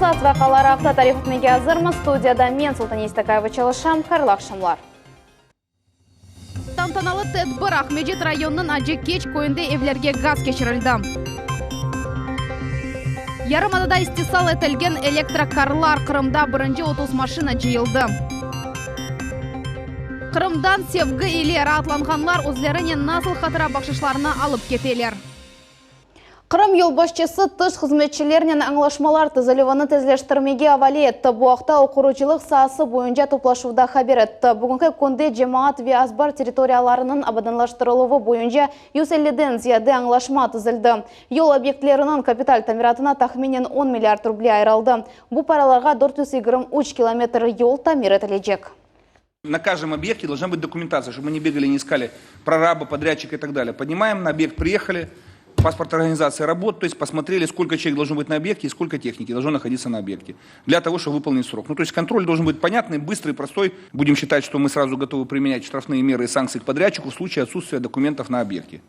Esas vaqialar aqta tarif etmege azırmız. Studiyada men, Sultaniye İstakayeva, çalışam. Hayırlı aqşamlar. Tantanalı tedbir Aqmescit rayonınıñ Acı Keç köyünde evlerge gaz keçirildi. Yarımadada istisal etilgen elektrokarlar, Qırımda birinci 30 maşina cıyıldı. Qırımdan sevgi ile raatlanğanlar özlerinen nasıl hatıra bahşışlarını alıp keteler. Qırım yolbaşçısı tış hızmetçilernen añlaşmalar tizilüvini tezleştirmege avale etti. Bu aqta o qurucılıq saası boyunca toplaşuvda haber etti. Bugünki künde cemaat ve azbar territoriyalarınıñ abadanlaştırıluvı boyunca 150-den ziyade añlaşma tizildi. Yol obyektleriniñ kapital tamiratına tahminen on milliard ruble ayırıldı. Bu paralarğa 423 kilometr yol tamir etilecek. На каждом объекте должна быть документация, чтобы мы не бегали, не искали прораба, подрядчика и так далее. Поднимаем на объект, приехали, паспорт организации работ, то есть посмотрели, сколько человек должно быть на объекте и сколько техники должно находиться на объекте, для того, чтобы выполнить срок. Ну, то есть контроль должен быть понятный, быстрый, простой. Будем считать, что мы сразу готовы применять штрафные меры и санкции к подрядчику в случае отсутствия документов на объекте.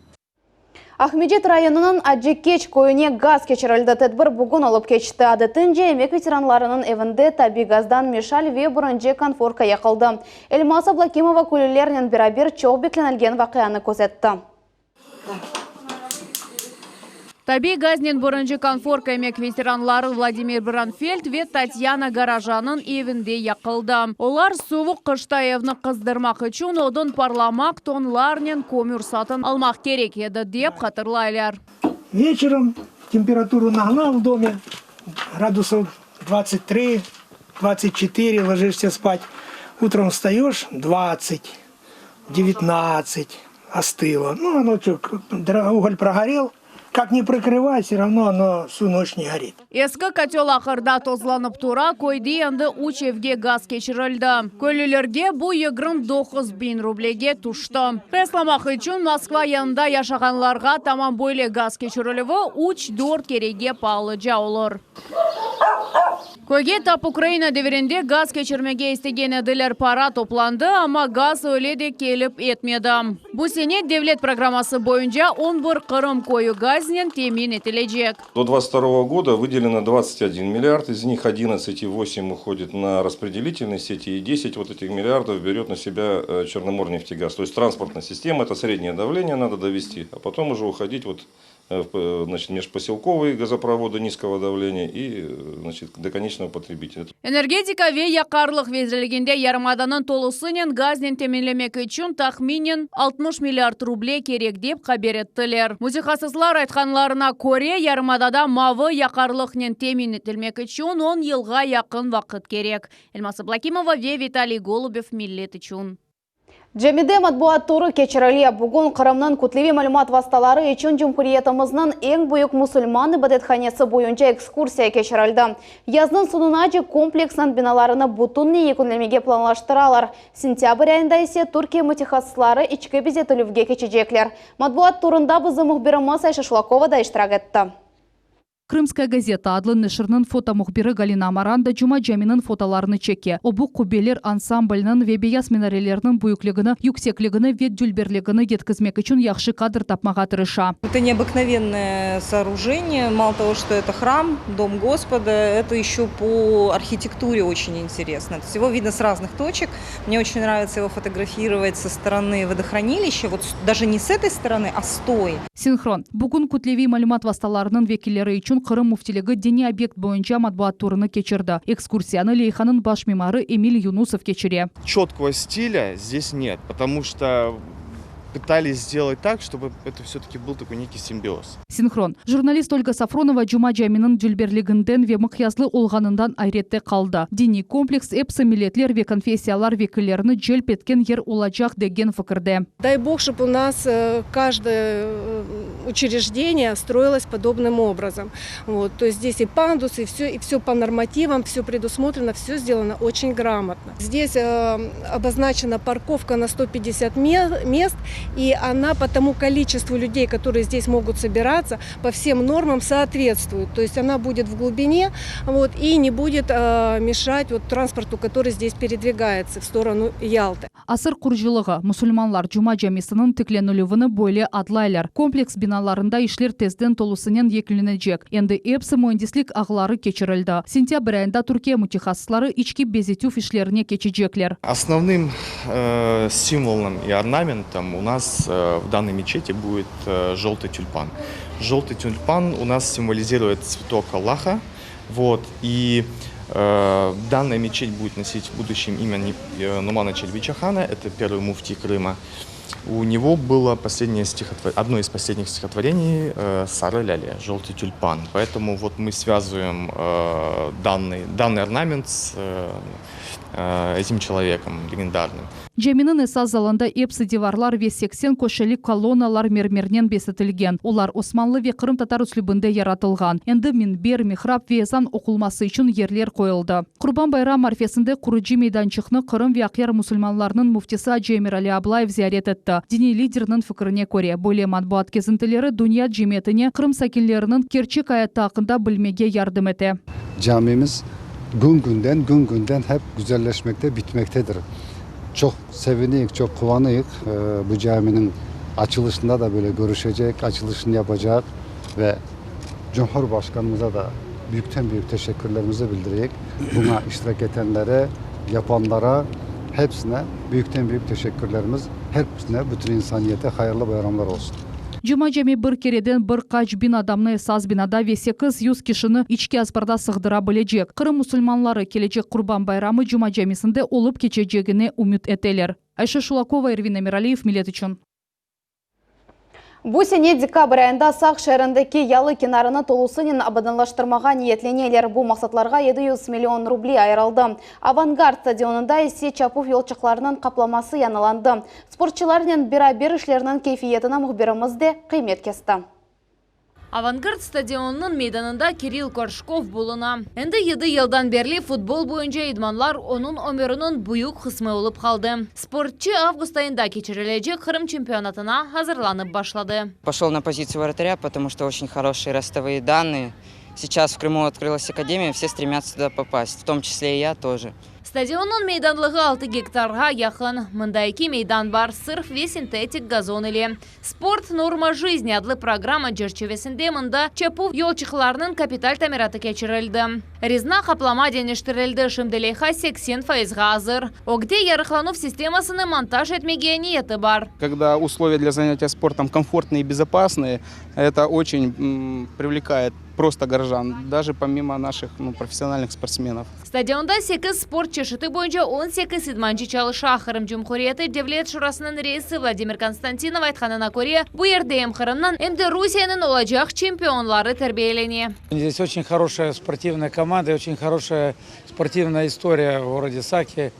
Aqmescit rayonınıñ Acı Keç köyüne gaz keçirildi. Tedbir bugün olıp keçti. Adetince, emek veteranlarınıñ evinde tabiy gazdan meşal ve birinci konforka yaqıldı. Elmaz Ablâkimova köylülernen beraber çoq beklenilgen vaqianı közetti. Tabiy gaznen birinci konforka emek veteranları Vladimir Bronfeld ve Tatyana Garajanıñ evinde yaqıldı. Olar suvuq qışta evni qızdırmaq içün odun parlamaq, tonlarnen kömür satın almaq kerek edi, dep hatırlaylar. Вечером температуру нагнал в доме, градусов 23, 24, ложишься спать. Утром встаешь 20, 19, остыло. Ну, оно что, уголь прогорел, как ни прикрывай, все равно оно всю ночь не горит. Eski kötel ahırda tozlanıp tura, köyde endi üç evge gaz keçirildi. Köylülerge bu 29 biñ rublege tüşti. Qıyaslamaq içün Moskva yanında yaşağanlarğa tamam böyle gaz keçirilüvi 3-4 kerege paalıca olur. Köyge tap Ukraina devrinde gaz keçirmege istegen ediler para toplandı, amma gaz öyle de kelip yetmedi. Bu sene devlet programması boyunca 11 Qırım köyü gaznen temin etilecek. До 2022 года выделено 21 миллиард, из них 11,8 уходит на распределительные сети и 10 вот этих миллиардов берет на себя Черноморнефтегаз. То есть транспортная система, это среднее давление надо довести, а потом уже уходить вот в значит, межпоселковые газопроводы низкого давления и значит, до конечного потребителя. Energetika ve yaqarlıq vezirliginde yarımadanıñ tolusınen gaznen teminlemek içün tahminen 60 milliard ruble kerek dep haber ettiler. Mütehassıslar aytqanlarına köre yarımadada mavı yaqarlıqnen temin etilmek içün 10 yılğa yaqın vaqıt kerek. Elmaz Ablâkimova ve Vitaliy Golubev Millet içün. Camide matbuat turı keçirile. Bugün Qırımnıñ kütleviy malümat vastaları içün Cumhuriyetimizniñ eñ büyük musulman ibadethanesi boyunca ekskursiya keçirildi. Yaznıñ soñunace kompleksniñ binalarını bütünley yekünlemege planlaştıralar. Sentâbr ayında ise Türkiye mütehassısları içki bezetilüvge keçecekler. Matbuat turında bizim mühbirimiz Ayşe Şulakova da iştirak etti. Крымская газета adlı neşirniñ foto mühbiri Galina Amaranda Cuma caminiñ fotolarını çeke. O bu qubbeler ansambliniñ ve beyaz minarelerniñ büyükligini, yüksekligini ve dülberligini yetkizmek içün yahşı kadr tapmağa tırışa. Это необыкновенное сооружение. Мало того, что это храм, дом Господа, это еще по архитектуре очень интересно. То есть его видно с разных точек. Мне очень нравится его фотографировать со стороны водохранилища. Вот даже не с этой стороны, а с той. Sinhron. Bugün kütleviy malümat vastalarınıñ vekilleri içün Qırım müftiligi diniy obyekt boyunca matbuat turını keçirdi. Ekskursiyanı leyhanıñ baş mimarı Emil Yunusov keçire. Четкого стиля здесь нет, потому что пытались сделать так, чтобы это все-таки был такой некий симбиоз. Sinhron. Jurnalist Ольга Сафронова Cuma caminiñ dülberliginden ve mıqyaslı olğanından ayrette qaldı. Diniy kompleks episi milletler ve konfessiyalar vekillerini celp etken yer olacaq degen fikirde. Дай Бог, чтобы у нас каждое учреждение строилось подобным образом. Вот, то есть здесь и пандус, и все по нормативам, все предусмотрено, все сделано очень грамотно. Здесь обозначена парковка на 150 мест, и она по тому количеству людей, которые здесь могут собираться, по всем нормам соответствует. То есть она будет в глубине вот, и не будет мешать вот, транспорту, который здесь передвигается в сторону Ялты. Asır qurucılığı, musulmanlar Cuma camisiniñ tiklenilüvini böyle adlaylar. Kompleks binalarında işler tezden tolusınen yekünlenecek. Endi epsi müendislik ağları keçirildi. Sentâbr ayında Türkiye mütehassısları içki bezetüv işlerine keçecekler. Основным символом и орнаментом у нас в данной мечети будет желтый тюльпан. Желтый тюльпан у нас символизирует цветок Аллаха. Вот, и данная мечеть будет носить в будущем имя Нумана Челебиджихана, это первый муфтий Крыма. У него было последнее стихотвор... одно из последних стихотворений «Сары Ляле», «Желтый тюльпан». Поэтому вот мы связываем данный, данный орнамент с этим человеком легендарным. Caminiñ esas zalında epsi divarlar ve 80 köşeli kolonnalar mermernen bezetilgen. Olar osmanlı ve qırımtatar üslübinde yaratılğan. Endi minber, mihrap ve ezan oqulması içün yerler qoyuldı. Qurban bayram arfesinde qurucı meydançıqnı Qırım ve Aqyar musulmanlarınıñ müftisi acı Emirali Ablayev ziyaret etti. Diniy liderniñ fikrine köre, böyle matbuat kezintileri dünya cemiyetine Qırım sakinleriniñ kerçek ayatı aqqında bilmege yardım ete. Camimiz kün künden, kün künden hep güzelleşmekte, bitmektedir. Çoq seviniyik, çoq quvanıyıq, bu caminiñ açılışında da böyle körüşecek, açılışını yapacaq ve Cumhurbaşqanımıza da büyükten büyük teşekkürlerimizi bildireyik. Buña iştirak etenlere, yapanlara, hepsine büyükten büyük teşekkürlerimiz, hepsine, bütün insaniyete hayırlı bayramlar olsun. Cuma cami bir kereden bir qaç biñ adamnı esas binada ve 800 kişini içki azbarda sığdıra bilecek. Qırım musulmanları kelecek Qurban bayramı Cuma camisinde olıp keçecegine ümüt eteler. Ayşe Şulakova, Ervin Emiraliyev, Millet içün. Bu sene dekabr ayında Saq şeerindeki yalı kenarını tolusınen abadanlaştırmağa niyetleneler. Bu maqsatlarğa 700 million ruble ayırıldı. Avangard stadionında ise çapuv yolçıqlarınıñ qaplaması yañılandı. Sportçılarnen beraber işlerniñ keyfiyetine mühbirimiz de qıymet kesti. Avangard stadionınıñ meydanında Kirill Korşkov buluna. Endi yedi yıldan berli futbol boyunca idmanlar onıñ ömüriniñ büyük qısmı olıp qaldı. Sportçı avgust ayında keçirilecek Qırım çempionatına azırlanıp başladı. Пошел на позицию вратаря, потому что очень хорошие ростовые данные. Сейчас в Крыму открылась академия, все стремятся туда попасть, в том числе и я тоже. Stadionnıñ meydanlığı 6 gektarğa yaqın. Mında eki meydan bar, sırf ve sintetik gazon ile. Sport norma жизни adlı programma çerçivesinde mında çapuv yolçıqlarınıñ kapital tamiratı keçirildi. Rezina qaplama deñiştirildi, şimdi leyha 80 fayızğa azır. Ögde yarıqlanuv sistemasını montaj etmege niyeti bar. Когда условия для занятия спортом комфортные и безопасные, это очень привлекает просто горожан, даже помимо наших ну, профессиональных спортсменов. Stadionda 8 sport çeşiti boyunca 18 idmancı çalışa. Qırım Cumhuriyeti Devlet Şurasınıñ reisi Vladimir Konstantinov aytqanına köre, bu yerde em Qırımnıñ, em de Rusiyeniñ olacaq çempionları terbiyelene. Здесь очень хорошая спортивная команда и очень хорошая спортивная история в городе Саки.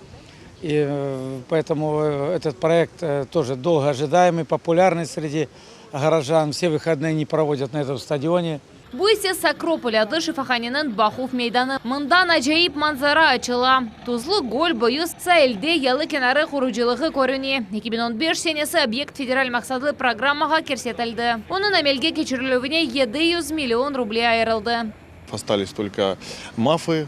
И э, поэтому э, этот проект э, тоже долго ожидаемый, популярный среди горожан. Все выходные они проводят на этом стадионе. Bu ise Sakropol adlı şifahaneniñ baquv meydanı. Mından acayip manzara açıla. Tuzlu göl boyu sailde yalı kenarı qurucılığı körüne. 2015 senesi obyekt federal maqsatlı programmağa kirsetildi. Onıñ amelge keçirilüvine 700 million ruble ayırıldı. Остались только мафы,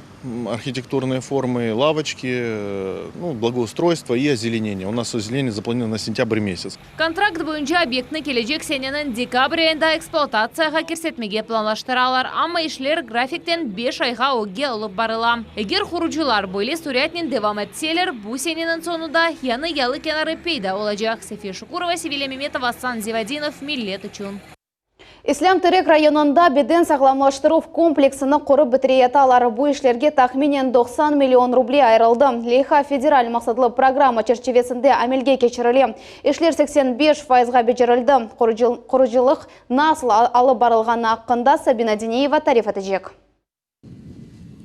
архитектурные формы, лавочки, э, ну, благоустройство и озеленение. У нас озеленение запланировано на сентябрь месяц. Kontrakt boyunca obyektni kelecek seneniñ dekabr ayında ekspluatatsiyağa kirsetmege planlaştıralar. Amma işler grafikten 5 ayğa ögge alıp barıla. Eger qurucılar böyle süratnen devam etseler, bu seneniñ soñunda yañı yalı kenarı peyda olacaq. Safiye Şukurova, Sevilya Memetova, Asan Zivadinov, Millet içün. İslâm Terek rayonında beden sağlamlaştıruv kompleksini qurıp bitireyatalar. Bu işlerge tahminen 90 million ruble ayırıldı. Leyha federal maqsatlı programma çerçivesinde amelge keçirile. İşler 85 fayızğa becerildi. Qurucılıq nasıl alıp barılğanı aqqında Sabina Dineyeva tarif etecek.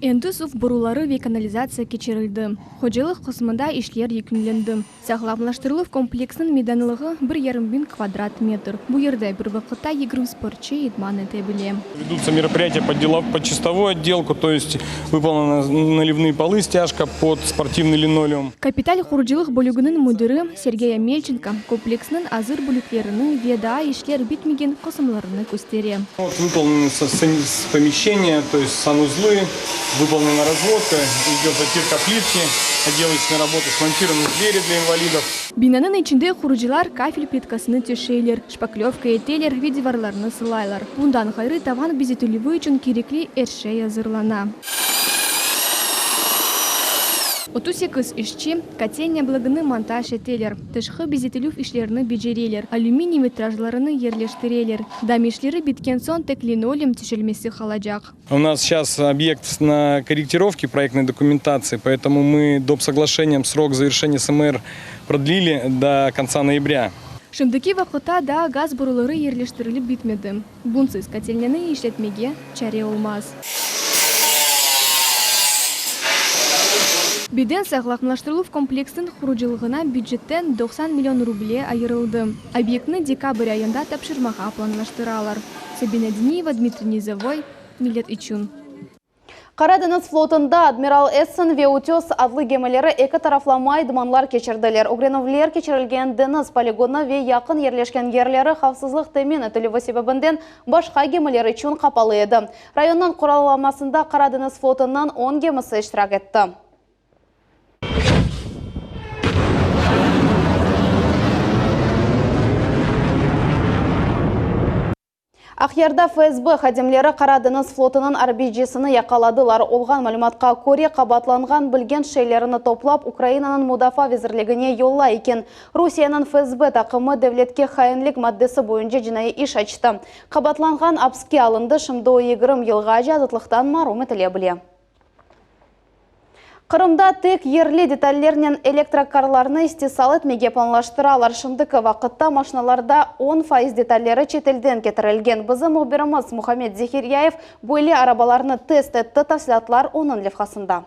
Endi suv boruları ve kanalizatsiya keçirildi. Hocalıq qısmında işler yekünlendi. Sağlamlaştıruv kompleksiniñ meydanlığı bir yarım biñ kvadrat metr. Bu yerde bir vaqıtta 20 sportçı idman ete bile. Ведутся мероприятия под, дело, под чистовую отделку, то есть выполнены наливные полы, стяжка под спортивный линолеум. Kapital qurucılıq bölüginiñ müdiri Sergey Amelçenko kompleksniñ azır bölüklerini ve daa işler bitmegen qısımlarını köstere. Вот выполнены помещения, то есть санузлы. Выполнена разводка, идет затирка плитки, отделочные работы, смонтированы двери для инвалидов. Binanıñ içinde qurucılar kafel plitkasını töşeyler, şpaklövka eteler ve divarlarnı sılaylar. Bundan ğayrı, tavan bezetilüvi içün kerekli er şey azırlana. 38 işçi kotelnâ blogını montaj eteler, tışqı bezetilüv işlerini becereler, alüminiy vitrajlarını yerleştireler. Dam işleri bitken soñ tek linoleum töşelmesi qalacaq. У нас сейчас объект на корректировке проектной документации, поэтому мы доп. Соглашением срок завершения СМР продлили до конца ноября. Şimdiki vaqıtta daa gaz boruları yerleştirilip bitmedi. Bunsız kotelnânı işletmege çare olmaz. Beden sağlamlaştıruv kompleksiniñ qurucılığına bücetten 90 million ruble ayırıldı. Obyektni dekabr ayında tapşırmağa planlaştıralar. Sabina Diniyeva, Dmitriy Nizovoy, Millet içün. Qara deñiz flotunda Admiral Essen ve Utös adlı gemileri eki taraflama idmanlar keçirdiler. Ögrenüvler keçirilgen deñiz poligonı ve yaqın yerleşken yerleri havfsızlıq temin etilüvi sebebinden başqa gemiler içün qapalı edi. Rayonnıñ quralamasında Qara deñiz flotunıñ on gemisi iştirak etti. Aqyarda FSB hadimleri Qara deñiz flotunıñ arbiycisini yaqaladılar. Olğan malümatqa köre, qabaatlanğan bilgen şeylerini toplap, Ukrainanıñ Mudafaa vezirligine yollay eken. Rusiyeniñ FSB taqımı devletke hainlik maddesi boyunca cinaiy iş açtı. Qabaatlanğan apske alındı, şimdi o 20 yılğace azatlıqtan marum etile bile. Qırımda tek yerli detallernen elektrokarlarnı istisal etmege planlaştıralar. Şimdiki vaqıtta maşinalarda 10% detalleri çetelden ketirilgen. Bizim mühbirimiz Muhammed Zekiryayev böyle arabalarnı test etti, tafsilâtlar onıñ levhasında.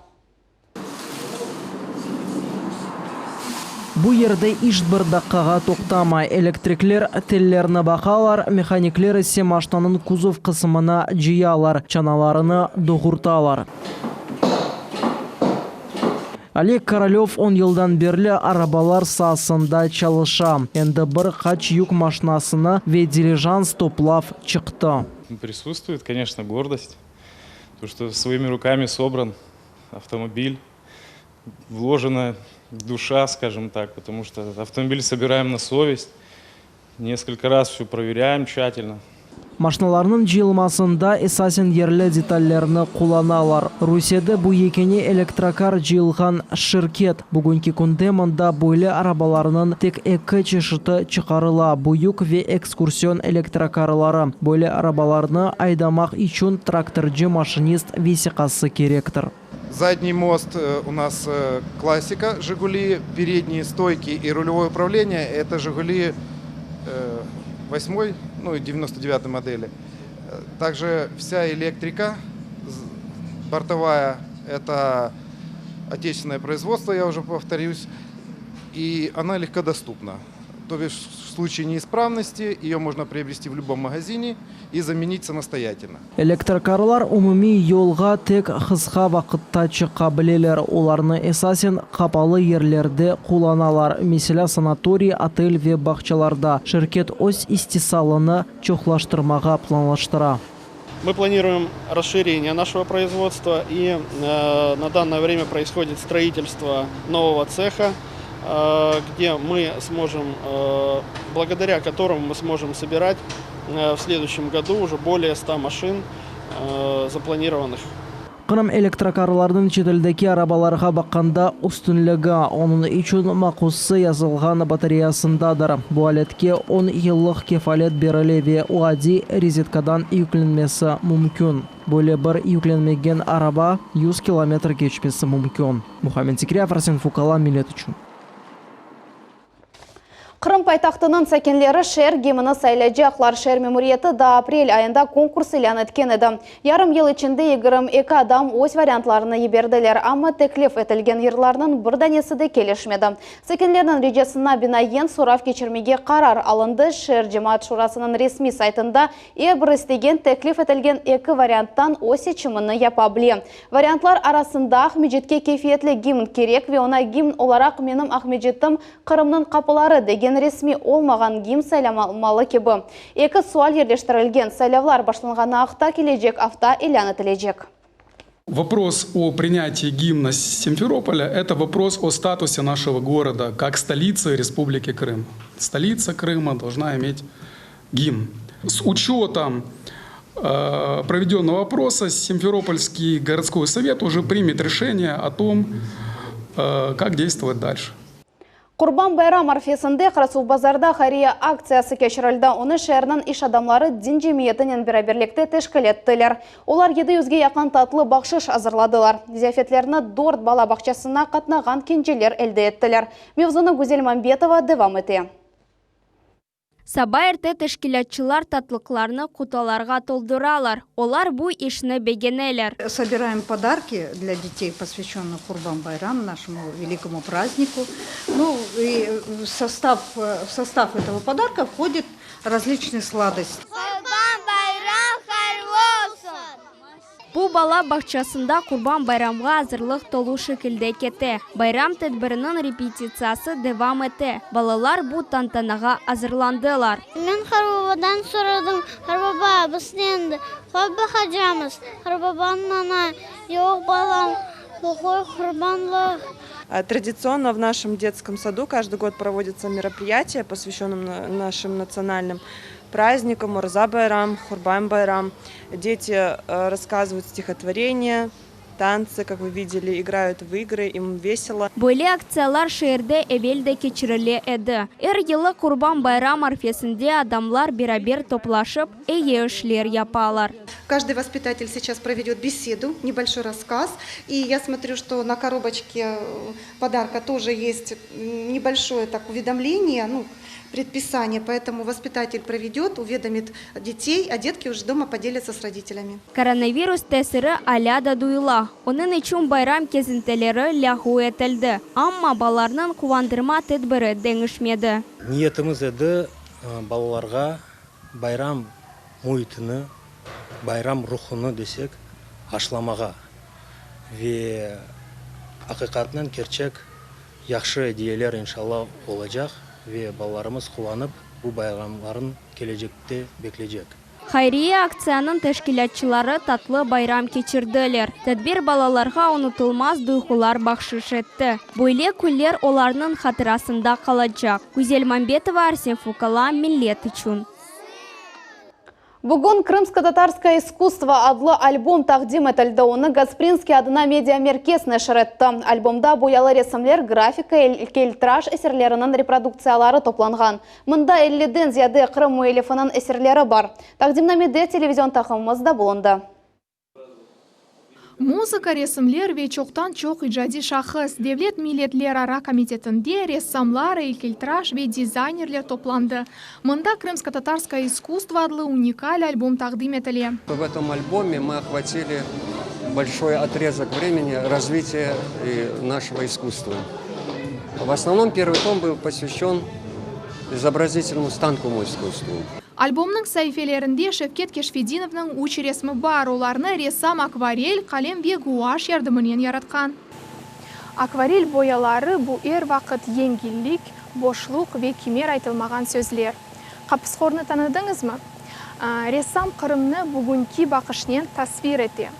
Bu yerde iş bir daqqağa toqtamay. Elektrikler tellerni baqalar, mehanikler ise maşnanıñ kuzov qısımını cıyalar, çanalarını doğurtalar. Oleg Korolev on yıldan berli arabalar saasında çalışa. Endi bir qaç yük maşnasını ve dilijans toplap çıqtı. Prisutstvuyet, koneçno, gordost, to, çto svoimi rukami sobran avtomobil, vложена душа, скажем так, потому что автомобиль собираем на совесть, несколько раз все проверяем тщательно. Maşnalarnıñ cıyılmasında esasen yerli detallerni qullanalar. Rusiyede bu yekâne elektrokar cıyılğan şirket. Bugünki künde mında böyle arabalarnıñ tek eki çeşiti çıqarıla, büyük ve ekskursion elektrokarları. Böyle arabalarnı aydamaq içün traktorcı-maşinist vesiqası kerektir. Задний мост у нас классика Жигули, передние стойки и рулевое управление это Жигули восьмой, ну и 99 модели. Также вся электрика бортовая это отечественное производство, я уже повторюсь, и она легкодоступна. То бишь в случае неисправности ее можно приобрести в любом магазине и заменить самостоятельно. Elektrokarlar umumiy yolğa tek qısqa vaqıtta çıqa bileler, olarnı esasen qapalı yerlerde qullanalar, meselâ, sanatoriy, otel ve bağçalarda. Şirket öz istisalını çoqlaştırmağa planlaştıra. Мы планируем расширение нашего производства и на данное время происходит строительство нового цеха, где мы сможем, благодаря которому мы сможем собирать в следующем году уже более 100 машин запланированных. Qırım elektrokarlarnıñ çeteldeki arabalarğa baqqanda üstünligi, onıñ içün mahsusı yazılğan batareyasındadır. Bu aletke on yıllıq kefalet berile ve o adiy rozetkadan yüklenmesi mümkün. Böyle bir yüklenmegen araba 100 kilometr keçmesi mümkün. Muhammed Zekiryayev, Arsen Fukala, Millet içün. Qırım paytahtınıñ sakinleri şeer gimni saylaycaqlar. Şeer memuriyeti daa aprel ayında konkurs ilân etken edi. Yarım yıl içinde 22 adam öz variantlarını yiberdiler, amma teklif etilgen yırlarnıñ bir danesi de kelişmedi. Sakinlerniñ ricasına binaen sorav keçirmege qarar alındı. Şeer cemaat şurasınıñ resmiy saytında er bir istegen teklif etilgen eki varianttan öz seçimini yapa bile. Variantlar arasında Aqmescitke keyfiyetli gimn kerek ve oña gimn olaraq Menim Aqmescitim, Qırımnıñ qapıları degen resmiy olmağan gimn saylanmalı kibi eki sual yerleştirilgen. Saylavlar başlanğanı aqta kelecek afta ilân etilecek. Вопрос о принятии гимна Симферополя – это вопрос о статусе нашего города как столицы Республики Крым. Столица Крыма должна иметь гимн. С учетом э, проведенного опроса Симферопольский городской совет уже примет решение о том, э, как действовать дальше. Qurban bayram arfesinde Qarasuvbazarda hayriye aktsiyası keçirildi. Onı şeerniñ iş adamları din cemiyetinen beraberlikte teşkil ettiler. Olar 700ge yaqın tatlı bahşış azırladılar. Ziyafetlerni dört bala bağçasına qatnağan kenceler elde ettiler. Mevzunı Güzel Mambetova devam ete. Saba erte teşkilâtçılar tatlıqlarnı qutularğa tolduralar. Olar bu işni begeneler. Собираем подарки для детей, посвященных Курбан-Байрам, нашему великому празднику. Ну и в состав, в состав этого подарка входит различные сладости. Qurban bayram hayırlı olsun! Bu bala bağçasında Qurban bayramğa azırlıq tolu şekilde kete. Bayram tedbiriniñ repetitsiyası devam ete. Balalar bu tantanağa azırlandılar. Men qartbabadan soradım, Qartbaba, biz endi qoy baqacamız? Qartbabam maña, Yoq, balam, bu qoy qurbanlıq. Традиционно в нашем детском саду каждый год проводится мероприятие, посвященное нашим национальным праздникам Oraza Bayram, Qurban Bayram. Дети э, рассказывают стихотворения, танцы, как вы видели, играют в игры, им весело. Böyle aktsiyalar şeerde evel de keçirile edi. Er yılı Qurban bayram arfesinde adamlar beraber toplaşıp, eyi işler yapalar. Каждый воспитатель сейчас проведет беседу, небольшой рассказ. И я смотрю, что на коробочке э, подарка тоже есть небольшое так уведомление, ну, предписание, поэтому воспитатель проведет, уведомит детей, а детки уже дома поделятся с родителями. Koronavirus tesiri alâ da duyula. Onıñ içün bayram kezintileri lâğu etildi. Amma balalarnıñ quvandırma tedbiri deñişmedi. Niyetimiz edi balalarğa bayram müitini, bayram ruhunı desek, aşlamağa ve aqiqatnen kerçek yahşı ediyeler inşalla olacaq ve balalarımız quvanıp bu bayramların kelecekte bekleycek. Hayriye aktsiyanıñ teşkilâtçıları tatlı bayram keçirdiler. Tedbir balalarğa unutılmaz duyğular bahşış etti. Böyle künler olarnıñ hatırasında qalacaq. Güzel Mambetova, Arsen Fukala, Millet içün. Bugün Крымско-татарское искусство adlı albom taqdim etildi. Onı Gasprinskiy adına media merkez neşir etti. Albomda boyalı resimler, grafika, eykeltıraş eserleriniñ reproduktsiyaları toplanğan. Mında 50-den ziyade Qırım müellifiniñ eserleri bar. Taqdimnamede televizion taqımımız da bulundı. Muzıka, resimler ve çoqtan-çoq icadiy şahıs. Devlet milletlerara komitetinde ressamlar, eykeltıraş ve dizaynerler toplandı. Mında Крымско-татарское искусство adlı unikal albom taqdim etile. В этом альбоме мы охватили большой отрезок времени развития нашего искусства. В основном первый том был посвящен изобразительному станковому искусству. Albomnıñ saifelerinde Şevket Keşfedinovnıñ üç resmi bar. Olarnı ressam akvarel, qalem ve guaş yardımınen yaratqan. Akvarel boyaları bu er vaqıt yengillik, boşluq ve kimer aytılmağan sözler. Qapıshornı tanıdıñızmı? Ressam Qırımnı bugünki baqışnen tasvir ete.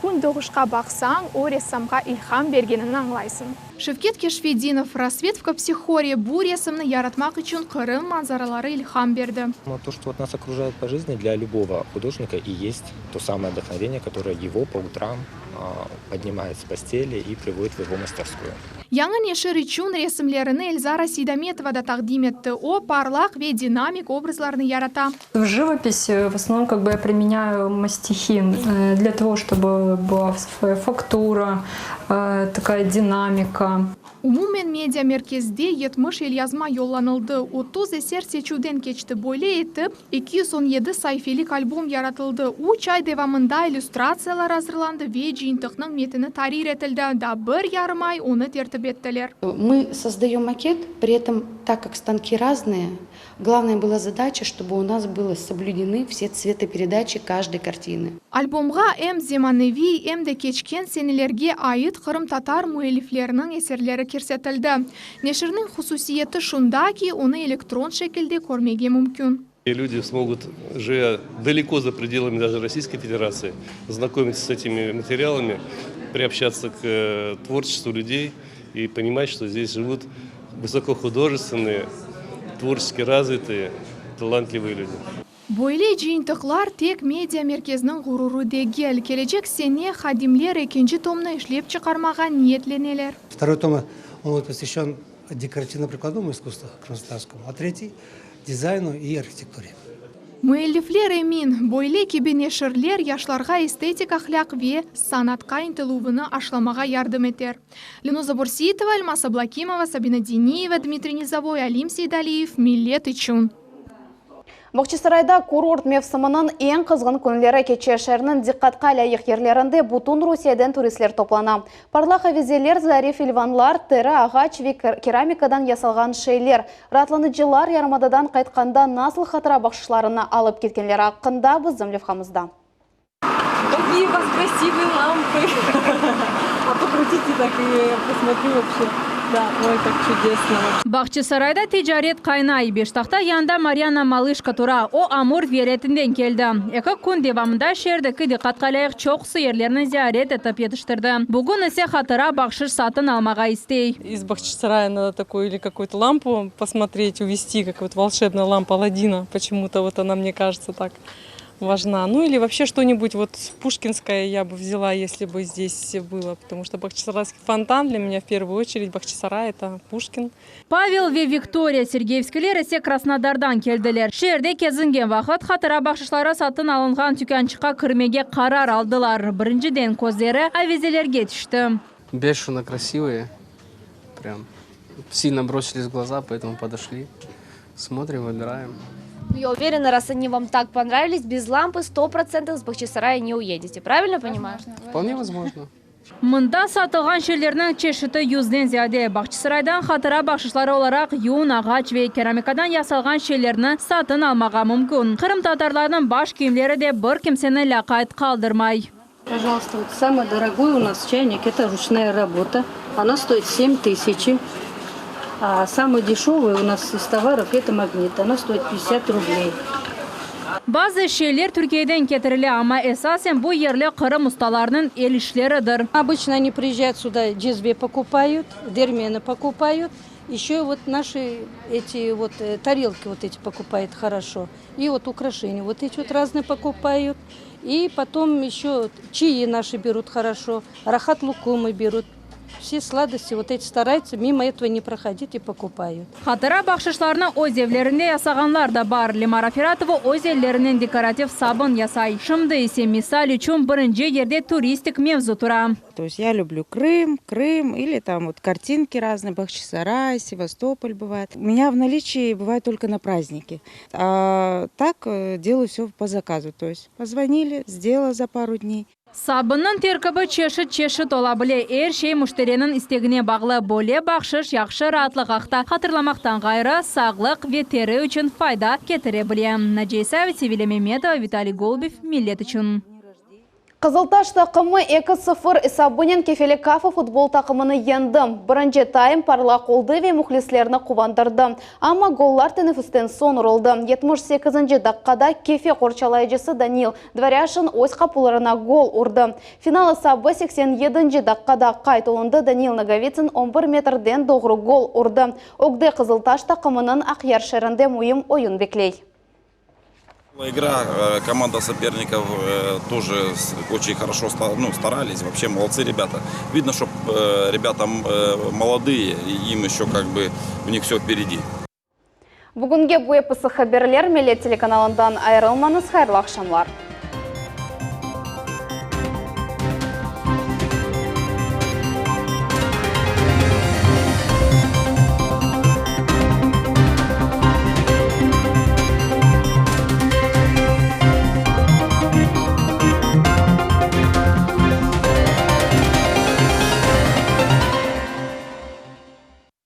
Kün doğuşqa baqsañ, o ressamğa ilham bergenini añlaysıñ. Şevket Keşfedinov, Рассвет в Капсихоре bu resimni yaratmaq içün Qırım manzaraları ilham berdi. То, что вот нас окружает по жизни, для любого художника и есть то самое вдохновение, которое его по утрам поднимает с постели и приводит в его мастерскую. Yañı neşir içün resimlerini Elzara Seydametova da taqdim etti. O, parlaq ve dinamik obrazlarnı yarata. В живописи в основном как бы я применяю мастихин э, для того, чтобы была своя фактура, э, такая динамика. Umumen media merkezde 70 elyazma yollanıldı, 30 eser seçüvden keçti. Böyle etip, 217 saifelik albom yaratıldı. Üç ay devamında illüstratsiyalar azırlandı ve cıyıntıqnıñ metini tahrir etildi. Daa bir yarım ay onı tertip ettiler. Мы создаем макет, при этом, так как станки разные, главная была задача, чтобы у нас было соблюдены все цветопередачи каждой картины. Albomğa em zemaneviy, em de keçken senelerge ait qırımtatar müellifleriniñ eserleri kirsetildi. Neşirniñ hususiyeti şunda ki, onı elektron şekilde körmege mümkün. И люди смогут, живя далеко за пределами даже Российской Федерации, знакомиться с этими материалами, приобщаться к э, творчеству людей и понимать, что здесь живут высокохудожественные, творчески развитые, талантливые люди. Böyle cıyıntıqlar tek media merkeziniñ ğururı degil. Kelecek sene hadimler ekinci tomnı işlep çıqarmağa niyetleneler. Второй том, он будет посвящен декоративно-прикладному искусству крымско-татарскому, а третий, дизайну и архитектуре. Müellifler emin, böyle kibi neşirler yaşlarğa estetik ahlâq ve sanatqa ıntıluvını aşlamağa yardım eter. Lenuza Borsitova, Elmaz Ablâkimova, Sabina Diniyeva, Dmitriy Nizovoy, Alim Seydaliyev, Millet içün. Bağçasarayda kurort mevsiminiñ eñ qızğın künleri keçe. Şeerniñ diqqatqa lâyıq yerlerinde bütün Rusiyeden turistler toplana. Parlaq avizeler, zarif ilvanlar, teri, ağaç ve keramikadan yasalğan şeyler. Raatlanıcılar yarımadadan qaytqanda nasıl hatıra bahşışlarını alıp ketkenleri aqqında bizim levhamızda. Какие у вас красивые лампы! А покрутите так, я посмотрю вообще. Да, ой, как чудесно вообще. Bağçasarayda ticaret qaynay. Beştahta yanında Maryana Malışko tura. O, Amur vilâyetinden keldi. Eki kün devamında şeerdeki diqqatqa lâyıq çoqusı yerlerni ziyaret etip yetiştirdi. Bugün ise hatıra bahşış satın almağa istey. Из Бахчисарая надо такую или какую-то лампу посмотреть, увезти, как вот волшебная лампа Аладдина. Почему-то вот она, мне кажется, так важна. Ну или вообще что-нибудь вот пушкинское я бы взяла, если бы здесь было, потому что Бахчисарайский фонтан для меня в первую очередь, Бахчисарай это Пушкин. Pavel ve Viktoriya Sergeyevskiler ise Krasnodardan keldiler. Şeerde kezingen vaqıt hatıra bahşışları satın alınğan tükânçıqqa kirmege qarar aldılar. Birinciden közleri avizelerge tüşti. Бешено красивые, прям сильно бросились в глаза, поэтому подошли. Смотрим, выбираем. Ну, я уверена, раз они вам так понравились, без лампы 100% с Бахчисарая не уедете. Правильно понимаю? Вполне возможно. Mında satılğan şeylerniñ çeşiti yüzden ziyade. Bağçasaraydan hatıra bahşışları olaraq yün, ağaç ve keramikadan yasalğan şeylerni satın almağa mümkün. Qırımtatarlarnıñ baş kiyimleri de bir kimseni lâqayt qaldırmay. Пожалуйста, вот самый дорогой у нас чайник, это ручная работа. Она стоит 7 тысяч. А самый дешевый у нас из товаров это магнит. Она стоит 50 рублей. Bazı şeyler Türkiyeden ketirile, amma esasen bu yerli Qırım ustalarınıñ el işleridir. Обычно они приезжают сюда, джезве покупают, дермены покупают. Еще вот наши эти вот э, тарелки вот эти покупают хорошо. И вот украшения вот эти вот разные покупают. И потом еще чаи наши берут хорошо, рахат лукумы берут. Все сладости вот эти стараются мимо этого не проходить и покупают. Hatıra bahşışlarını öz evlerinde yasağanlar da bar. Lemara Feratova öz ellerinen dekorativ sabın yasay. Şimdi ise misal içün birinci yerde turistik mevzu tura. То есть я люблю Крым, Крым или там вот картинки разные, Бахчисарай, Севастополь бывает. У меня в наличии бывает только на праздники. А так э, делаю все по заказу. То есть позвонили, сделала за пару дней. Sabınnıñ terkibi çeşit-çeşit ola bile. Er şey müşteriniñ istegine bağlı. Böyle bahşış yahşı raatlıq aqta hatırlamaqtan ğayrı, sağlıq ve teri içün fayda ketire bile. Naciye İsayeva, Sevilya Memetova, Vitaliy Golubev, Millet içün. Qızıltaş taqımı 2-0 esabınen Kefeli Kafa futbol taqımını yeñdi. Birinci taym parlaq oldı ve mühlislerni quvandırdı. Amma gollar teneffüsten soñ uruldı. 78 daqqada Kefe qorçalayıcısı Daniil Dvorâşin öz qapularına gol urdı. Final esabı 87 daqqada qayd olundı, Daniil Nagovitsin 11 metrden doğru gol urdı. Ögde Qızıltaş taqımınıñ Aqyar şeerinde müim oyun bekley. Игра, э, команда соперников э, тоже очень хорошо ну, старались, вообще молодцы ребята. Видно, что э, ребята молодые, и им еще как бы у них все впереди. Bugünge bu episi haberler Millet telekanalından ayırılmañız hayırlı aqşamlar.